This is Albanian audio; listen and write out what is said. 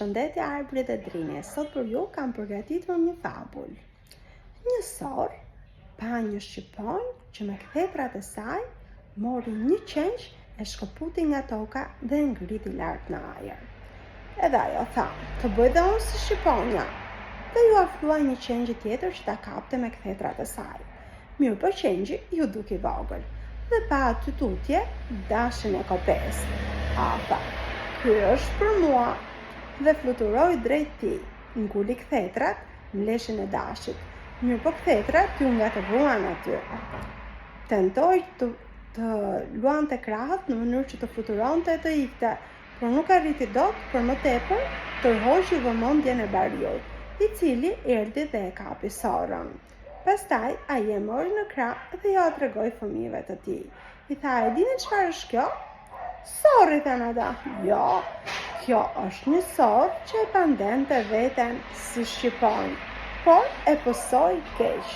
Përshëndetje Arbri dhe Drini, sot për ju kam përgatitur një fabul. Një sorrë pa një shqiponjë që me kthetrat e saj mori një qengj e shkëputi nga toka dhe e ngriti lart në ajër. Edhe ajo tha, të bëj dhe unë si shqiponja. Dhe iu afrua një qengji tjetër që ta kapte me kthetrat e saj. Mirëpo qengji iu duk i vogël dhe pa aty tutje dashin e kopesë. A, tha, ky është për mua. Dhe fluturoi drejt tij, nguli kthetrat në leshin e dashit. Mirëpo kthetrat iu ngatërruan aty. Tentoi të, të luante krahët në mënyrë që të fluturonte e të ikte, por nuk arriti dot, për më tepër, tërhoqi vëmendjen e bariut, i cili erdhi dhe e kapi sorrën. Pastaj ai e mori në krah dhe ua tregoi fëmijëve të tij. I tha, e dini çfarë është kjo? Sorrë, i thanë ata. Jo, kjo është një sorrë që e pandente veten si shqiponjë, por e pësoi keq.